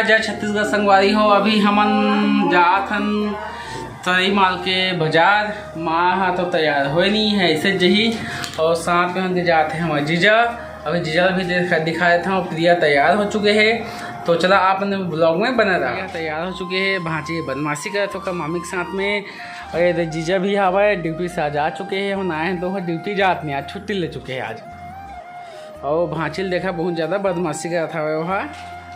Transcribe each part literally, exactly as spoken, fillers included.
जय छत्तीसगढ़ संगवारी हो, अभी हमन जात हन तरई माल के बाजार। माँ ह तो तैयार होए नहीं है, ऐसे जही। और साथ में हम जाते हैं हमारे जीजा। अभी जीजा भी दिखा, दिखा देता हूँ, प्रिया तैयार हो चुके हैं। तो चला आप अपने ब्लॉग में बने रहा। प्रिया तैयार हो चुके हैं, भांची बदमाशी करत होकर मामी के साथ में। और ये दे जीजा भी हवा है, ड्यूटी से आज आ चुके हैं। हम आए हैं तो ड्यूटी जात नहीं, आज छुट्टी ले चुके हैं आज। और भांचिल देखा बहुत ज़्यादा बदमाशी करत हवे ओहा।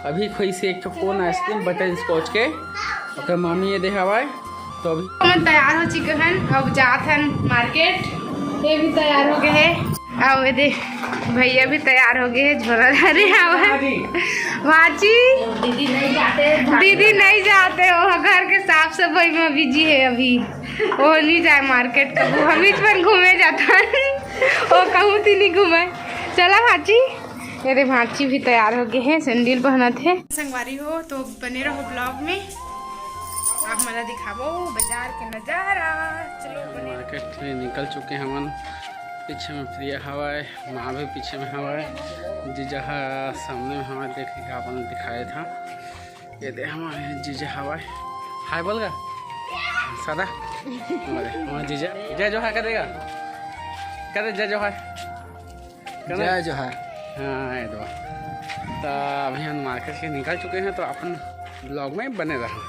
अभी खोइसे एक ठो कोन आइसक्रीम बटर स्कॉच के, ओकर मामी ये दे हवाए। तो अभी हम तैयार हो चुके हन, अब जात हन मार्केट। ये भी तैयार हो गए है। अब ये दे भैया भी तैयार हो गए है, झोला धरे हवा। भांची दीदी नहीं जाते, दीदी नहीं जाते, वो घर के साफ सफाई में बिजी है अभी, वो नहीं जाए मार्केट कभू, हम इच पर घूमे जाता है, वो कहूँ थी नहीं घूमे। चला भांची, ये दे भांची भी तैयार हो गए है, सैंडल पहनत है। संगवारी हो तो बने रहो ब्लॉग में, आप मला दिखाबो बाजार के नजारा। चलो बने। मार्केट में निकल चुके हमन, पीछे में प्रिया हवाए, माँ भी पीछे में हवाए, जीजा हा सामने में हवाए, देख के आपन दिखाए था। ये दे हमारे जीजा हवाए, हाय बोल गा सादा। हमारे हमारे जीजा जय जोहार कर देगा, कर दे जय जोहार। जय जोहार। हाँ, ये दो। तो अभी हम मार्केट से निकल चुके हैं, तो अपन ब्लॉग में बने रहा।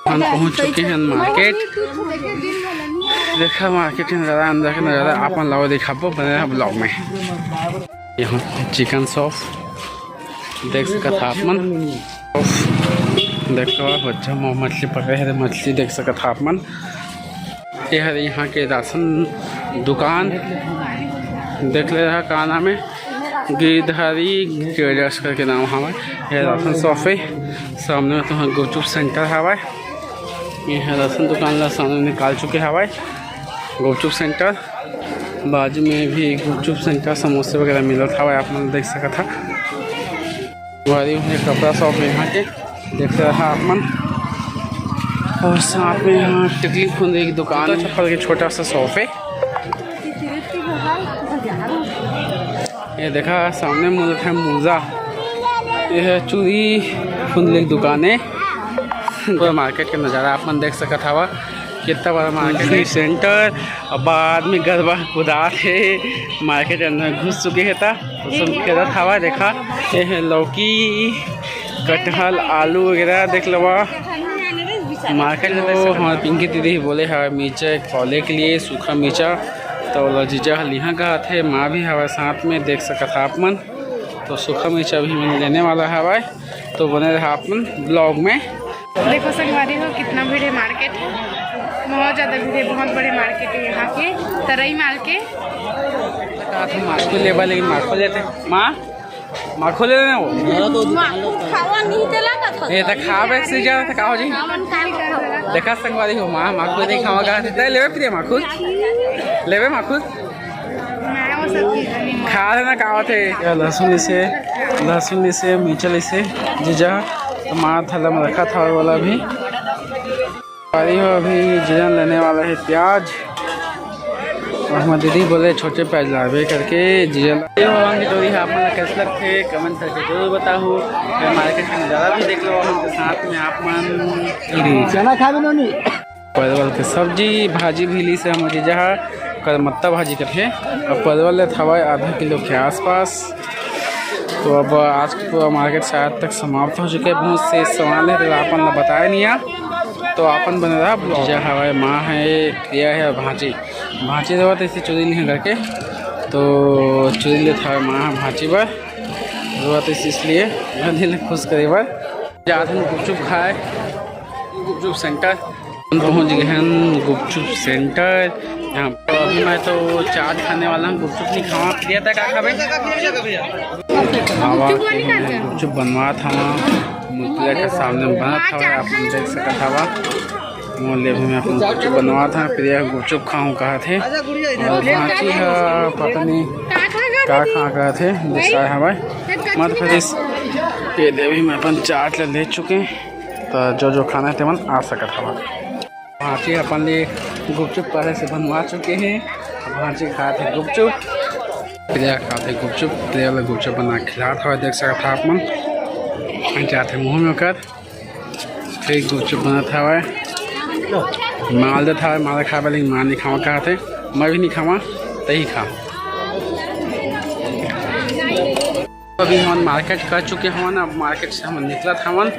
हम पहुंच चुके हैं मार्केट। देखा मार्केट के नजारा, अंदर के नजारा अपन लाओ दिखाबो, बने रहा ब्लॉग में। यहाँ चिकन शॉप देख सकत हा आप मन। देख सकत हा, बच्चा मछली पकड़े है, मछली देख सकत हा आप मन। ये हर यहाँ के राशन दुकान देख ले रहा, का नाम है, गिरधारी ट्रेडर्स करके नाम हवे। ये राशन शॉप है, सामने में तुम्हारा गुपचुप सेंटर हवे। ये है राशन दुकान ला सामने निकाल चुके हवे गुपचुप सेंटर। बाजू में भी गुपचुप सेंटर, समोसे वगैरह मिलत हवे, आप मन देख सकत हा। भारी भारी कपड़ा शॉप है यहाँ के, देख रहा आप मन। और साथ में यहाँ टिकली फुंदरी की दुकान है, चप्पल के छोटा सा शॉप है। ये देखा सामने मिलत है मोजा, ये है चूड़ी फुंदरी की दुकान है। पूरा मार्केट का नज़ारा आप मन देख सकत हवा, कितना बड़ा मार्केट है। सेंटर, अब आदमी गरबा कुदात है, मार्केट अंदर घुस चुके है ता। सब खेलत हवा, देखा, ये है लौकी, कटहल, आलू वगैरह देख लेवा। मार्केट में तो हमारे पिंकी दीदी ही बोले हवे मिर्चा एक पौले के लिए, सूखा मिर्चा। तो ओला जीजा हल यहाँ कहत हे, माँ भी हवा साथ में, देख सकत हा आप मन। तो सूखा मिर्चा भी मन लेने वाला हवा, तो बने रहा आप मन ब्लॉग में। देखो संगवारी हो, कितना भीड़ है मार्केट, बहुत ज़्यादा भीड़ है, बहुत बड़े मार्केट है यहाँ के, तरई माल के। का था माखो लेबा, लेकिन माखो लेते माँ, माखो ले लेना वो। माखो खावा नहीं चला का था। ये तो खावे से ज्यादा था, का हो जी? हमन का खावा? देखा संगवारी हो, माँ माखो नहीं खावा का, तय लेवे प्रिया माखो, लेवे माखो। मैं वो सब चीज़ें नहीं खा लेना का होते। या लहसुन इसे, लहसुन इसे, मिर्चा इसे, जीजा, तो माँ थैला में रखा था वाला भी। अरे हो, अभी जीजन लेने वाला है प्याज। और हमारे दीदी बोले छोटे प्याज लावे करके जीजन। ये हो, हमन की टोरी है, आप मन ला कैसे लगथे, कमेंट करके जरूर बताहू। फिर मार्केट का नज़ारा भी देख लो हमन के साथ में आप मन। चना खाबे नोनी। परवल के सब्जी, भाजी भी ली से हमर जीजा हा, करमत्ता भाजी कथे। अब परवल लेत हवय आधा किलो के आसपास। तो अब आज के पूरा मार्केट शायद तक समाप्त हो चुके हैं। बहुत से सामान है, तो आपन ला बताए नहीं आ, तो आपन बने रहा। जीजा हवय, माँ है, प्रिया है और भांची। भांची रहत इसे चुरी नहीं करके, तो चुरी लेत हवय माँ भांची बर, रहत इस, इसलिए भांची ला खुश करे बर। जात हन गुपचुप खाए, गुपचुप सेंटर। हम पहुंच गए हैं गुपचुप सेंटर। यहाँ पर अभी मैं तो चाट खाने वाला हूँ, गुपचुप नहीं खावा। प्रिया, तै का खाबे? खावा के गुपचुप बनवा था वहाँ, मुखिया के सामने बनत हवा, आप मन देख सकत हवा। मोर लेबू में अपन गुपचुप बनवा था, प्रिया गुपचुप खाऊं कहा थे। और भांची हा पता नहीं का खा कहा थे, दिखाए हवाए। मत फरिस, ये देवी में अपन चाट ले, ले चुके हैं। तो जो जो खाना है तेमन आ सकत हवा। भांची अपन लिए गुपचुप पहले से बनवा चुके हैं। भांची खात है गुपचुप, प्रिया खात है गुपचुप। प्रिया ला गुपचुप बना के खिलात हवा, देख सकत हा आप मन। जाथे मुँह में ओकर। फिर गुपचुप बनत हवय, माल देत हवय, माल खाए बर, लेकिन माल नहीं खावा कहत हे। मैं भी नहीं खावा, तही खा। अभी हमन मार्केट कर चुके हवन, अब मार्केट से हमन निकलत हवन।